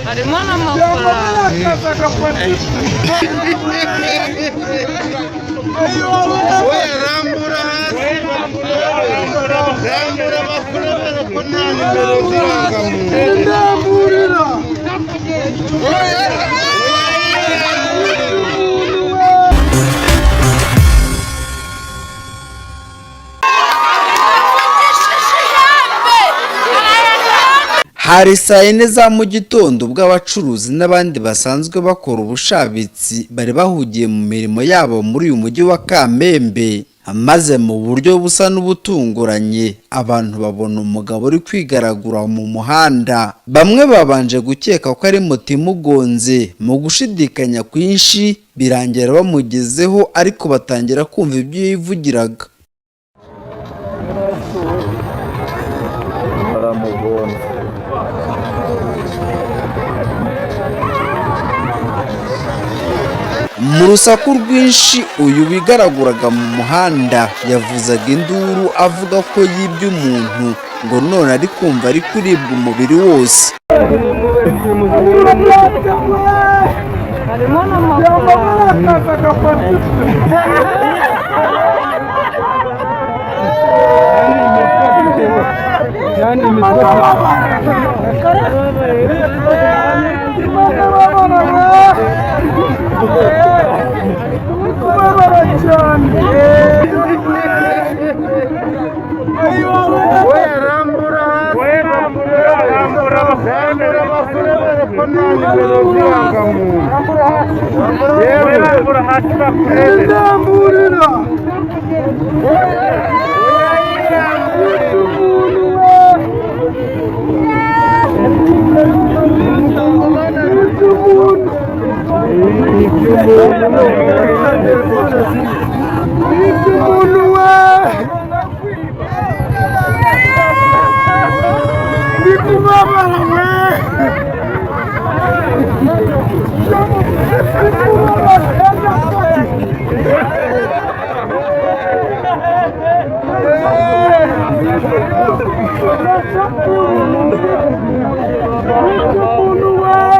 Harimo n'amafaranga. Hari saa yine za mu gitondo ubwo abacuruzi n'abandi basanzwe bakora ubushabitsi bari bahugiye mu mirimo yabo muri uyu mujyi wa Kamembe, maze mu buryo busa n'ubutunguranye abantu babona umugabo uri kwigaragura mu muhanda. Bamwe babanje gukeka ko ari moto imugonze, mu gushidikanya kwinshi birangira bamugezeho, ariko batangira kumva ibyo yivugiraga. Mu rusaku rwinshi uyu wigaraguraga mu muhanda yavuzaga induru avuga ko yibye umuntu, ngo none ari kumva ari kuribwa umubiri wose. Harimo n'amafaranga.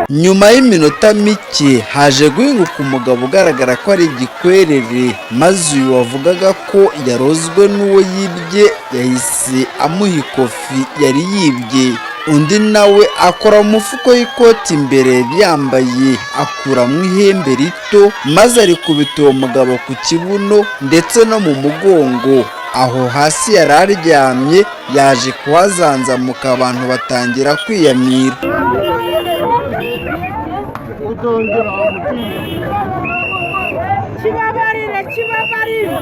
Nyuma y'iminota mike haje guhinguka umugabo ugaragara ko ari igikwerere, maze uyu wavugaga ko yarozwe n'uwo yibye yahise amuha ikofi yari yibye, undi nawe akora mu mufuko w'ikoti imbere yari yambaye akuramo ihembe rito, maze arikubita uwo mugabo ku kibuno ndetse no mu mugongo. Aho hasi yari aryamye yaje kuhazanzamuka, abantu batangira kwiyamira. Kibabarire, kibabarire.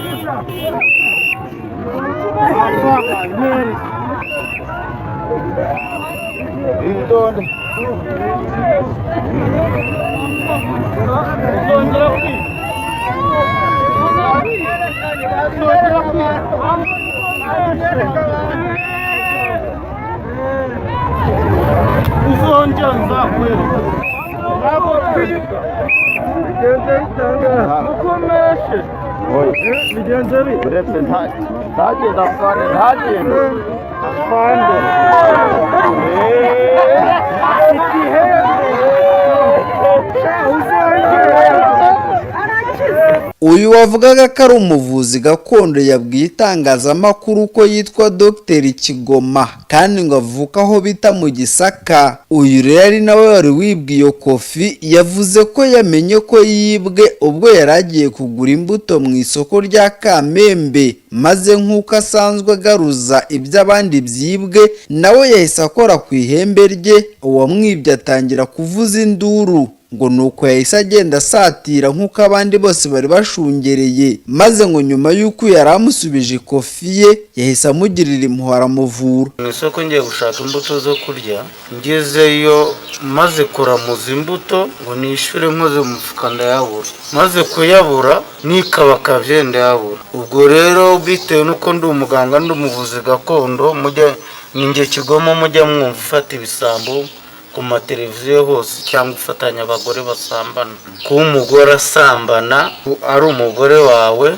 Uyu wavugaga ko ari umuvuzi gakondo yabwiye itangazamakuru ko yitwa Dr Kigoma kandi ngo avuka aho bita mu Gisaka. Uyu rero ari nawe wari wibwe iyo kofi, yavuze ko yamenye ko yibwe ubwo yari agiye kugura imbuto mu isoko rya Kamembe, maze nk'uko asanzwe agaruza iby'abandi byibwe, nawe yahise akora ku ihembe rye, uwamwibye atangira kuvuza induru. Ngo ni uko yahise agenda asatira nk'uko abandi bose bari bashungereye, maze ngo nyuma y'uko yari amusubije ikofi ye, yahise amugirira impuhwe aramuvura. Mu isoko ngiye gushaka imbuto zo kurya, ngezeyo maze kuramuza imbuto ngo nishyure, nkoze mu mufuka ndayabura. Maze kuyabura nikabakabye ndayabura. Ubwo rero bitewe n'uko ndi umuganga, ndi umuvuzi gakondo, mujya ninjye Kigoma mujya mwumva ufata ibisambo ku mateleviziyo hose cyangwa ufatanya abagore basambana. Kuba umugore asambana ari umugore wawe,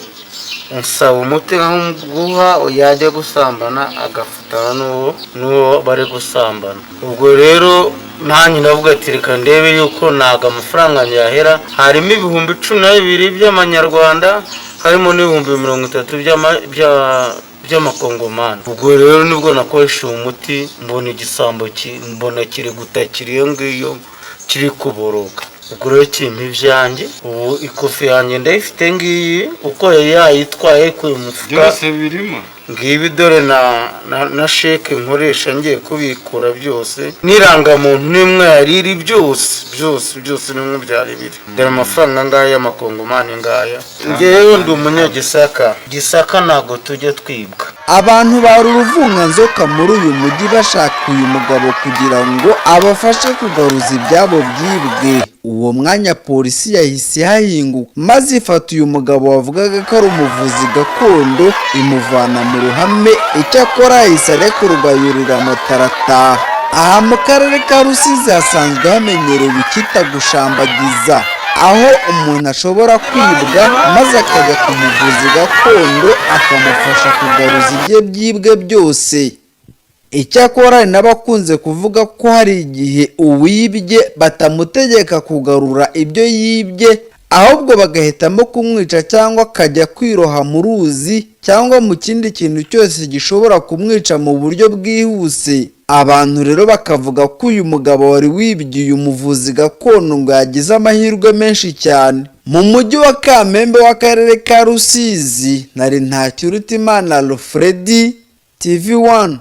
unsaba umuti nkaguha, yajya gusambana agafatana n'uwo bari gusambana. Ubwo rero nanjye ndavuga ati reka ndebe yuko ntabwo amafaranga yahera. Harimo 12,000 by'amanyarwanda, harimo n'30,000 by'amakongomani. Ubwo rero nibwo nakoresha uwo muti, mbona igisambo, mbona kiri gutakira iyo ngiyo, kiri kuboroga. Ubwo rero kimpa ibyanjye. Ubu ikofi yanjye ndayifite ngiyi, uko yari yayitwaye ayikuye mu mufuka. Byose birimo. Ngibi dore na sheke nkoresha ngiye kubikura byose, n'irangamuntu n'imwe yari iri, byose byose byose nimwe byari biri. Dore amafaranga ngaya y'amakongomani ngaya. Ngewe ndi umunyagisaka, Gisaka ntabwo tujya twibwa. Abantu bari uruvunganzoka muri uyu mujyi bashaka uyu mugabo kugira ngo abafashe kugaruza ibyabo byibwe. Uwo mwanya polisi yahise ihahinguka, maze ifata uyu mugabo wavugaga ko ari umuvuzi gakondo, imuvana mu ruhame. Icyakora yahise arekurwa, yurira moto arataha. Aha mu karere ka Rusizi hasanzwe hamenyerewe icyita gushambagiza, aho umuntu ashobora kwibwa maze akajya ku muvuzi gakondo akamufasha kugaruza ibye byibwe byose. Icyakora hari n'abakunze kuvuga ko hari igihe uwibye batamutegeka kugarura ibyo yibye, ahubwo bagahitamo kumwica cyangwa akajya kwiroha mu ruzi cyangwa mu kindi kintu cyose gishobora kumwica mu buryo bwihuse. Abantu rero bakavuga ko uyu mugabo wari wibye uyu muvuzi gakondo ngo yagize amahirwe menshi cyane. Mu mujyi wa Kamembe w'akarere ka Rusizi, nari Ntakirutimana Alfredi, TV 1.